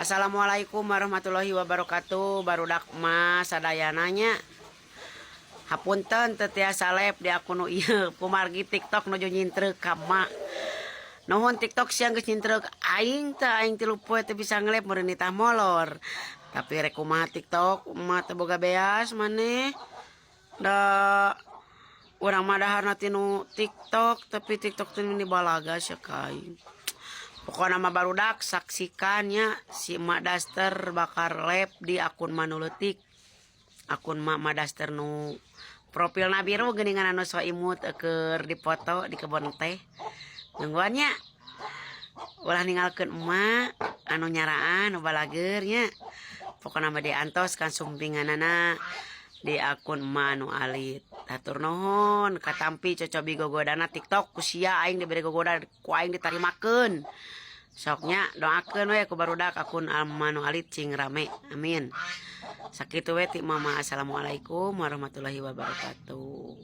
Assalamualaikum warahmatullahi wabarakatuh. Barudak mah sadayana nya. Hapunten teu tiasa live di akun nu ieu kumargi TikTok nuju nyintreuk ka emak. Nuhun TikTok, siang geus nyintreuk aing teh, aing 3 poe teu bisa nge-live, meureun nitah molor. Tapi rek kumaha TikTok, emak teu boga beas maneh. Da urang mah daharna tinu TikTok, tapi TikTok teh meni balaga sia ka aing. Pokokna mah barudak, saksikan nya si Emak Daster bakar live di akun nu leutik. Akun Mak Mak Daster nu profilna biru geuningan, anu so imut keur dipoto di kebon teh. Nungguan nya. Ulah ninggalkeun emak anu nyaraan, nu balageur nya. Pokokna mah diantos kan sumpinganana di akun emak anu alit. Hatur nuhun katampi cocobi gogodana TikTok, ku sia aing diberi gogoda, ku aing ditarimakeun. Sok nya, doakeun we ku barudak akun emak nu alit cing rame. Amin. Sakitu we ti Mama. Assalamualaikum warahmatullahi wabarakatuh.